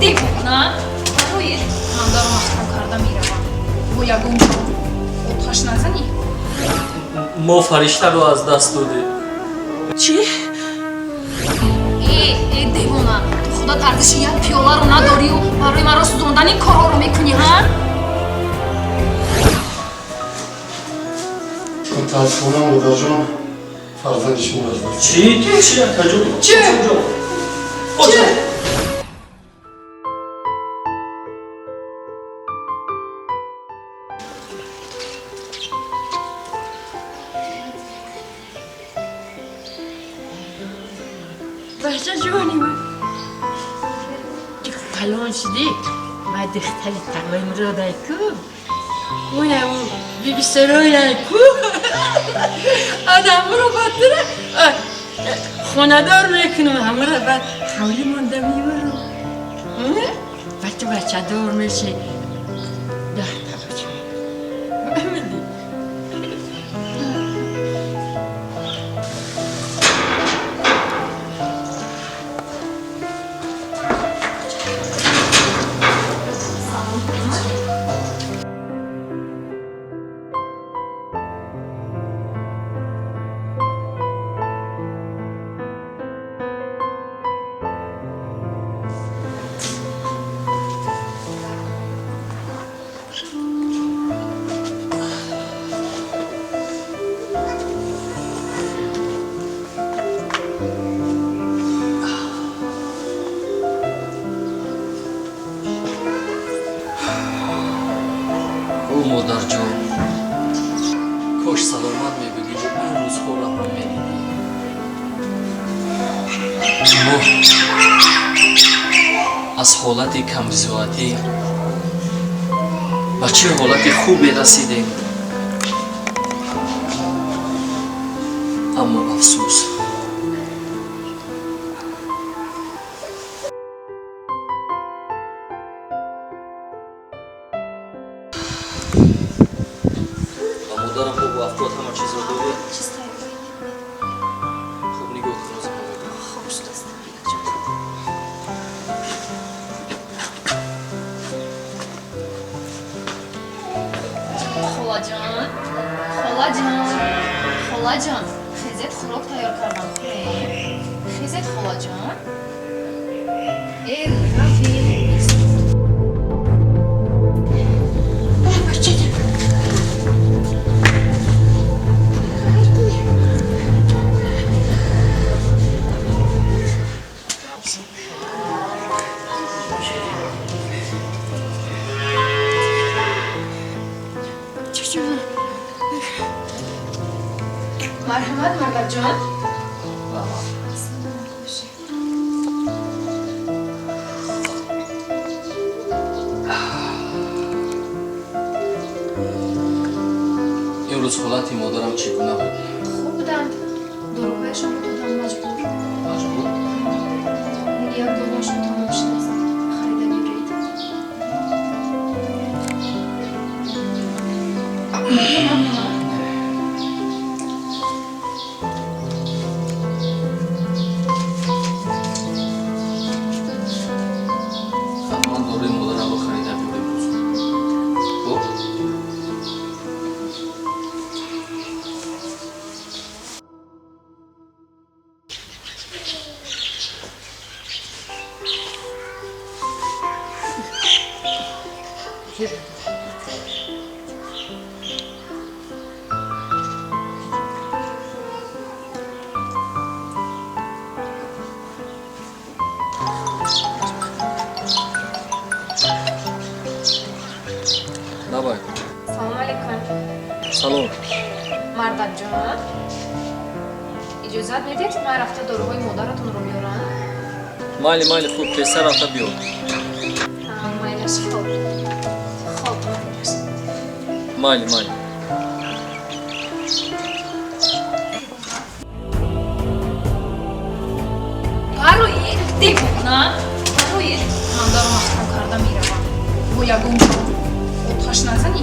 Девона, барои мандаро маҳкам карда меравам. Бо ягон ҷо оташ назанӣ. Мо фариштаро аз даст додем. Чӣ? Э, э, девона, ту худат арзиши як пиёларо надорию барои маро сӯзондан ин корҳоро мекунӣ, ҳа? Мутаассифона, модарҷон, фарзанди шумо аз даст. Чӣ, чӣ, акаҷон? Чӣ? Чӣ? Бача ҷони ман, калон шудӣ, ма духтари тағоимродай ку, унам бибисарояй ку, одамро батра хонадор мекунам, ҳамаро баъд ҳавлӣ монда мебарам, бача бачадор меши, 10 та бача фаҳмидӣ? Ӯ, модарҷон, кош саломат мебудӣ, ин рӯзҳоро ҳам медидӣ. Мо аз ҳолати камбизоатӣ ба чӣ ҳолати хубе расидем, аммо афсӯс. Ба модарам хуб афкор ҳама чизро додӣ? Чиз тайёр. Хуб, нигоҳ кун, розӣ мегӯям. Хоб шудааст. Холаҷон, холаҷон, холаҷон, хезет, хӯрок тайёр кардам, хӯрем. Хезет, холаҷон. Э, рафиқ. Бача. Чучуна. Марҳамат, мардакҷон. Раҳмат. Саломат бошед. Имрӯз ҳолати модарам чӣ гуна буд? Хуб буданд. Доруҳояшонро додам, маҷбур. Маҷбур? Як доруашон тамом шудааст. Харида биёред. Мамнунам. Ҳатман дорои модарамро харида биёр имрӯз, хуб? Давай. Салому алейкум. Салом. Мардакҷон, иҷозат медиҳед, ман рафта доруҳои модаратонро биёрам? Майли, майли, хуб, тезтар рафта биёр. Майлаш, хоб, хоб, майлаш. Майли, майли. Барои девона, барои мандаро маҳкам карда меравам. Бо ягон ҷо оташ назанӣ.